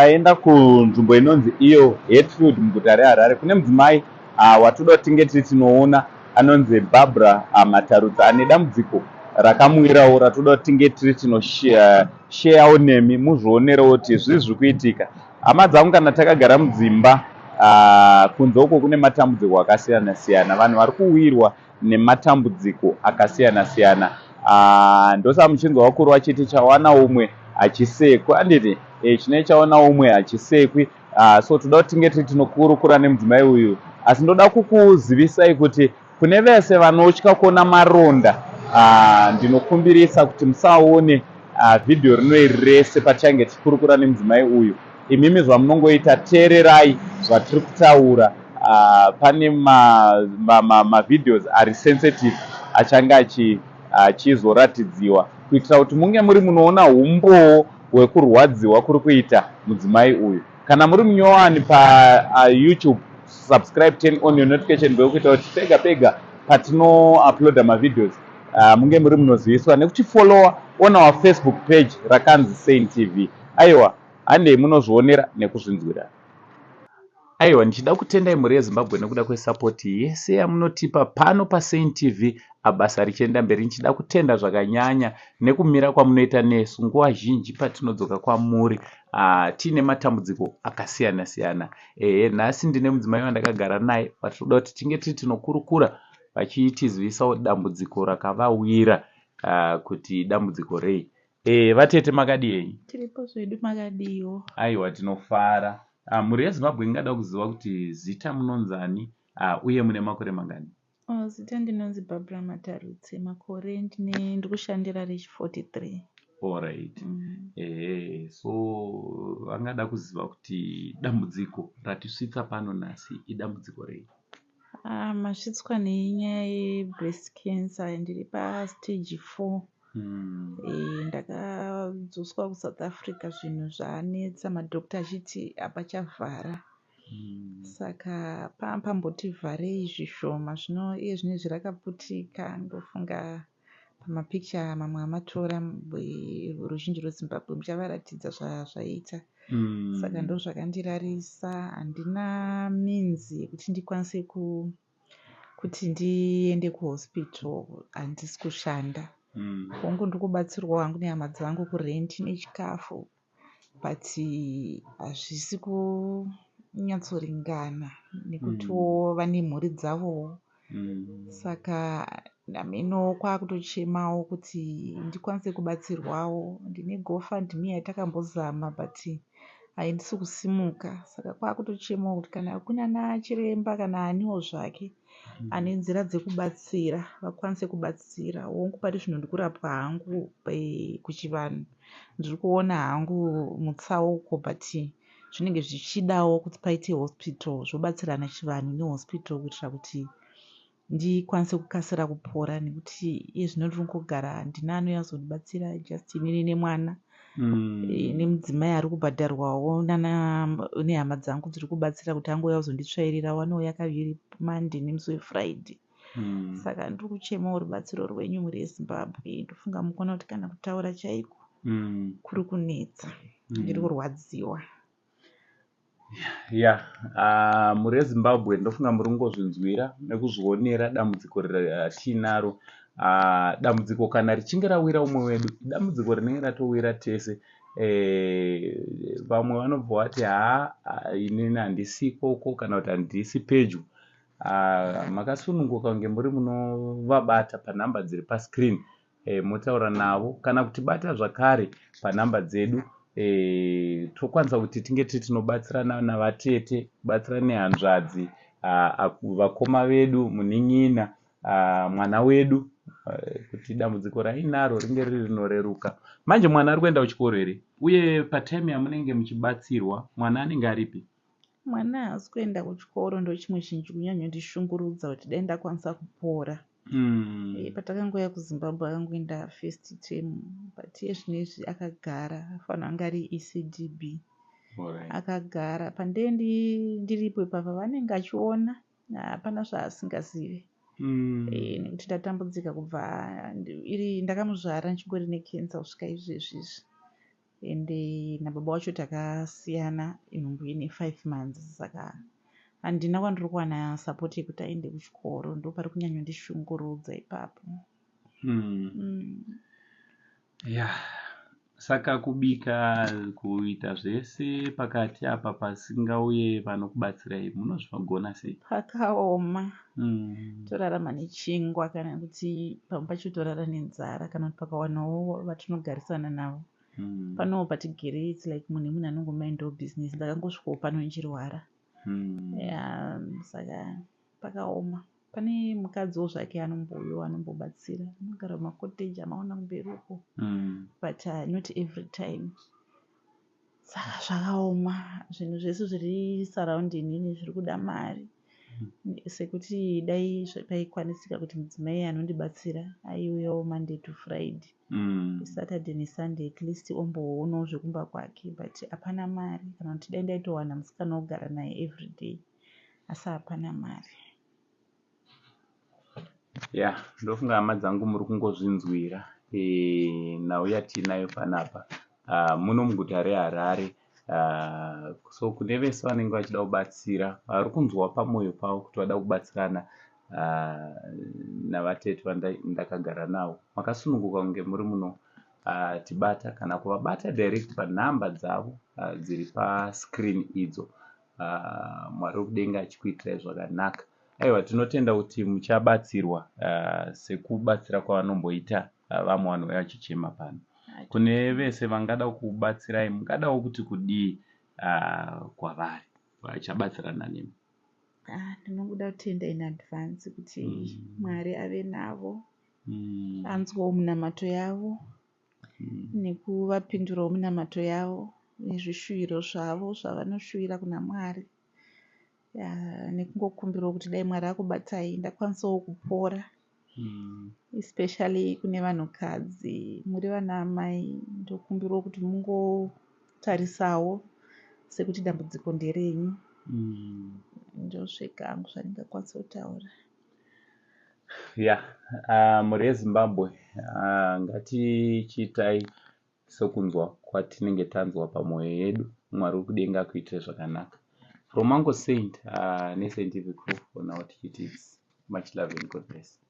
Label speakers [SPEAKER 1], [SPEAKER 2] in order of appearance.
[SPEAKER 1] Taenda kunzvimbo inonzi iyo Hatfield muguta reHarare kune mudzimai watoda kuti tinge tiri tinoona anonzi Barbra Matarutsa ane dambudziko rakamuwirawo ratoda kuti tinge tiri tinosheyawo nemi muzvionerewo kuti zvii zviri kuitika. Hama dzangu kana takagara mudzimba kunze uko kune matambudziko akasiyana siyana vanhu vari kuwirwa nematambudziko akasiyana siyana. Ndosaka muchinzwa vakuru vachiti chawana umwe hachisekwi anditi e, chinenge chawana umwe hachisekwi. So toda kuti tinge tiri tinokurukura nemudzimai uyu, asi ndoda kukuzivisai kuti kune vese vanotya kuona maronda, ndinokumbirisa kuti musaone vhidhiyo rino iri rese patichange tichikurukura nemudzimai uyu. Imimi zvamunongoita teererai zvatiri kutaura. Pane mavideos ma, ma, ma ari sensitive achange achizoratidziwa kuitira kuti munge muri munoona umbowo hwekurwadziwa kuri kuita mudzimai uyu. Kana muri munyowani paYouTube, subscribe, turn on your notification bell kuitira kuti pega pega patinouploada mavideos munge muri munoziviswa nekutifollowa on our Facebook page rakanzi Saint TV. Aiwa, handei munozvionera nekuzvinzwira. Aiwa, ndichida kutendai mhuri yeZimbabwe nekuda kwesapoti yese yamunotipa pano paSaint TV basa richienda mberi. Ndichida kutenda zvakanyanya nekumira kwamunoita nesu nguva zhinji patinodzoka kwamuri tiine matambudziko akasiyana siyana. Ehe, nhasi ndine mudzimai wandakagara naye watinoda kuti tinge tiri tinokurukura vachitizivisawo dambudziko rakavawira kuti dambudziko rei. Vatete makadii henyu?
[SPEAKER 2] Tiripo zvedu, makadiwo?
[SPEAKER 1] Aiwa, tinofara. Mhuri yeZimbabwe ingada kuziva kuti zita munonzani uye mune makore mangani?
[SPEAKER 2] Oh, zita ndinonzi Barbara Matarutse. Makore ndine ndiri kushandira rechi 43.
[SPEAKER 1] Alright. Ehe, so vangada kuziva kuti dambudziko ratisvitsa pano nhasi idambudziko rei?
[SPEAKER 2] Ah, masvitswa nenyaya yebreast cancer, ndiri pastage 4. Ndakadzoswa kuSouth Africa, zvinhu zvanetsa, madhokta achiti hapachavhara. Saka pamboti vharei zvishoma, zvino iye zvinezvi rakaputika. Ndofunga pamapikicha mamwe amatora ruzhinji rweZimbabwe muchavaratidza zvazvaita. Saka ndo zvakandirarisa, handina means yekuti ndikwanise kuti ndiende kuhospital, handisi kushanda. Hongu, ndiri kubatsirwawo hangu nehama dzangu kurent nechikafu, but hazvisi kunyatsoringana nekutiwo vane mhuri dzavowo. Saka hameno kwakutochemawo kuti ndikwanise kubatsirwawo. Ndine GoFundMe yatakambozama, but haindisi kusimuka. Saka kwakutochemawo kuti kana kunana chiremba kana aniwo zvake ane nzira dzekubatsira, vakwanise kubatsira. Hongu, pari zvino ndikurapwa hangu kuchivanhu, ndiri kuona hangu mutsauko, but zvinenge zvichidawo kuti paite hospital, zvobatsirana chivanhu nehospital kuitira kuti ndikwanise kukasira kupora, nekuti iye zvino ndiri kungogara, handina anouya kuzondibatsira, just inini nemwana nemudzimai ari kubhadharwawo nehama dzangu dziri kubatsira kuti angouya kuzonditsvairira. Vanouya kaviri, Monday nemusi weFriday. Saka ndiri kuchemawo rubatsiro rwenyu, mhuri yeZimbabwe. Ndofunga mukuona kuti kana kutaura chaiko kuri kunetsa, ndiri kurwadziwa.
[SPEAKER 1] Ya, mhuri yeZimbabwe, ndofunga muri kungozvinzwira nekuzvionera dambudziko ratiinaro. Dambudziko kana richinge rawira umwe wedu, dambudziko rinenge ratowira tese. Vamwe vanobva vati, "Haa, inini handisi ikoko," kana kuti, "Handisi pedyo." Makasununguka kunge muri munovabata panhamba dziri pascreen, motaura navo kana kutibata zvakare panhamba dzedu. Tokwanisa kuti tinge tiri tinobatsirana navatete, kubatsira nehanzvadzi, vakoma vedu, munin'ina, mwana wedu, kuti dambudziko rainaro ringe riri rinoreruka. Manje mwana ari kuenda kuchikoro here? Uye patime yamunenge muchibatsirwa, mwana anenge aripi?
[SPEAKER 2] Mwana haasi kuenda kuchikoro, ndo chimwe chinhu chikunyanyondishungurudza kuti dai ndakwanisa kupora. Patakangouya kuZimbabwe akangoenda first term, but iye zvinezvi akagara, afanira anga ari ECDB. Akagara pandee ndiripo ipapa vanenge achiona, hapana zvaasingazivi. Nekuti ndatambudzika kubva iri ndakamuzvara ndichingori necancer kusvika izvezvi izvi. Ende nababa wacho takasiyana inhumbu ine 5 months, saka handina kwandiri kuwana support yekuti aende kuchikoro. Ndopari kunyanyondishungurudza ipapo.
[SPEAKER 1] Ya, saka kubika, kuita zvese pakati apa pasingauye vanokubatsirai, munozvigona sei?
[SPEAKER 2] Pakaoma. Torarama nechingwa, kana kuti pamwe pacho torara nenzara, kana kuti pakawanawo vatinogarisana navo. Panowo patigere, it's like munhu nemunhu anongomindawo business. Ndakangosvikawo pano ndichirwara. Ya, saka pakaoma. Pane mukadziwo zvake anombouyawo, anombobatsira, anogara mumakoteji amaona kumberi uko, but not every time. Saka zvakaoma. Zvinhu zvese zviri surrounding inini zviri kuda mari, sekuti dai paikwanisika kuti mudzimai anondibatsira aiuyawo Monday to Friday, Saturday neSunday at least omboonawo zvekumba kwake, but hapana mari. Kana kuti dai ndaitowana musikana wokugara naye everyday, asi hapana mari.
[SPEAKER 1] Ya, ndofunga hama dzangu muri kungozvinzwira nhau yatiinayo panapa muno muguta reHarare. So kune vese vanenge vachida kubatsira, vari kunzwa pamwoyo pavo kuti vada kubatsirana navatete vandakagara navo, makasununguka kunge muri muno tibata kana kuvabata direct panhamba dzavo dziri pascreen idzo. Mwari wekudenga achikuitirai zvakanaka. Aiwa, tinotenda kuti muchabatsirwa sekubatsira kwavanomboita vamwe vanhu vachichema pano. Kune vese vangada kubatsirai, mungadawo kuti kudii kwavari vachabatsirana nemi?
[SPEAKER 2] Ah, ndinongoda kutenda in advance kuti Mwari ave navo, anzwawo minamato yavo nekuvapindurawo minamato yavo nezvishuviro zvavo zvavanoshuvira kuna Mwari, nekungokumbirawo kuti dai Mwari akubatai ndakwanisawo kupora. Especially kune vanhukadzi muri vana amai, ndokumbirawo kuti mungotarisawo sekuti dambudziko nderenyu. Ndozvega hangu zvandingakwanisa kutaura.
[SPEAKER 1] Ya, mhuri yeZimbabwe, ngatichiitai sekunzwa kwatinenge tanzwa pamwoyo yedu. Mwari wekudenga akuitire zvakanaka. From Uncle Saint nescientific proof for now, tichiti much love and God bless.